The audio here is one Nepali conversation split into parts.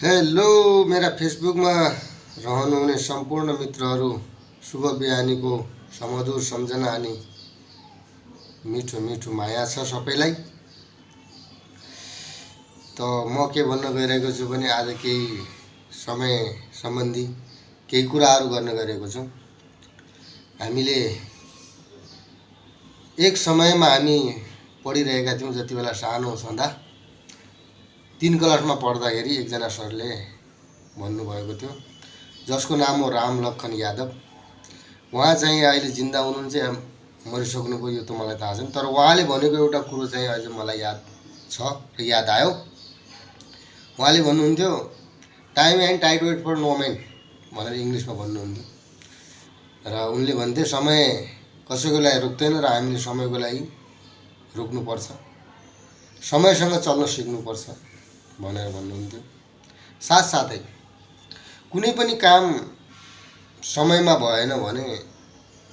हेलो मेरा फेसबुकमा रहनुहुने सम्पूर्ण मित्रहरू, शुभ बिहानीको समधुर सम्झना अनि मिठो मिठो माया छ सबैलाई। त म के भन्न गइरहेको छु भने आज केही समय सम्बन्धी केही कुराहरू गर्न गइरहेको छु। हामीले एक समयमा हामी पढिरहेका थियौँ, जति बेला सानो छँदा 3 क्लासमा पढ्दाखेरि एकजना सरले भन्नुभएको थियो, जसको नाम हो राम लखन यादव। उहाँ चाहिँ अहिले जिन्दा हुनुहुन्छ या मरिसक्नुभयो यो त मलाई थाहा छैन, तर उहाँले भनेको एउटा कुरो चाहिँ अझै मलाई याद छ र याद आयो। उहाँले भन्नुहुन्थ्यो, time and tide wait for no man भनेर इङ्ग्लिसमा भन्नुहुन्थ्यो। र उनले भन्थे, समय कसैको लागि रोक्दैन र हामीले समयको लागि रोक्नुपर्छ, समयसँग चल्न सिक्नुपर्छ भनेर भन्नुहुन्थ्यो। साथसाथै कुनै पनि काम समयमा भएन भने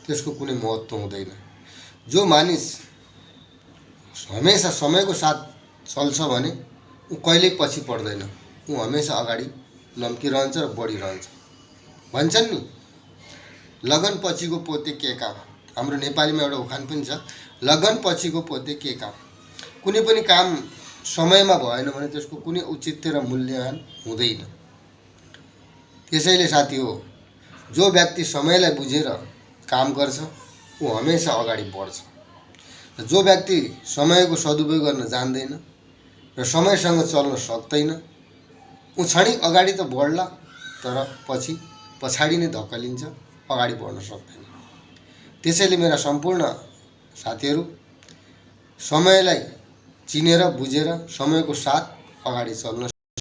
त्यसको कुनै महत्त्व हुँदैन। जो मानिस हमेसा समयको साथ चल्छ भने ऊ कहिल्यै पछि पर्दैन, ऊ हमेसा अगाडि लम्किरहन्छ र बढिरहन्छ। भन्छन् नि, लगन पछिको पोते के काम। हाम्रो नेपालीमा एउटा उखान पनि छ, लगन पछिको पोते के काम। कुनै पनि काम समयमा भएन भने त्यसको कुनै औचित्य र मूल्याङ्कन हुँदैन। त्यसैले साथी हो, जो व्यक्ति समयलाई बुझेर काम गर्छ ऊ हमेसा अगाडि बढ्छ। जो व्यक्ति समयको सदुपयोग गर्न जान्दैन र समयसँग चल्न सक्दैन, ऊ क्षणिक अगाडि त बढ्ला तर पछाडि नै धक्कलिन्छ, अगाडि बढ्न सक्दैन। त्यसैले मेरा सम्पूर्ण साथीहरू, समयलाई चिनेर बुझेर समयको साथ अगाडि चल्न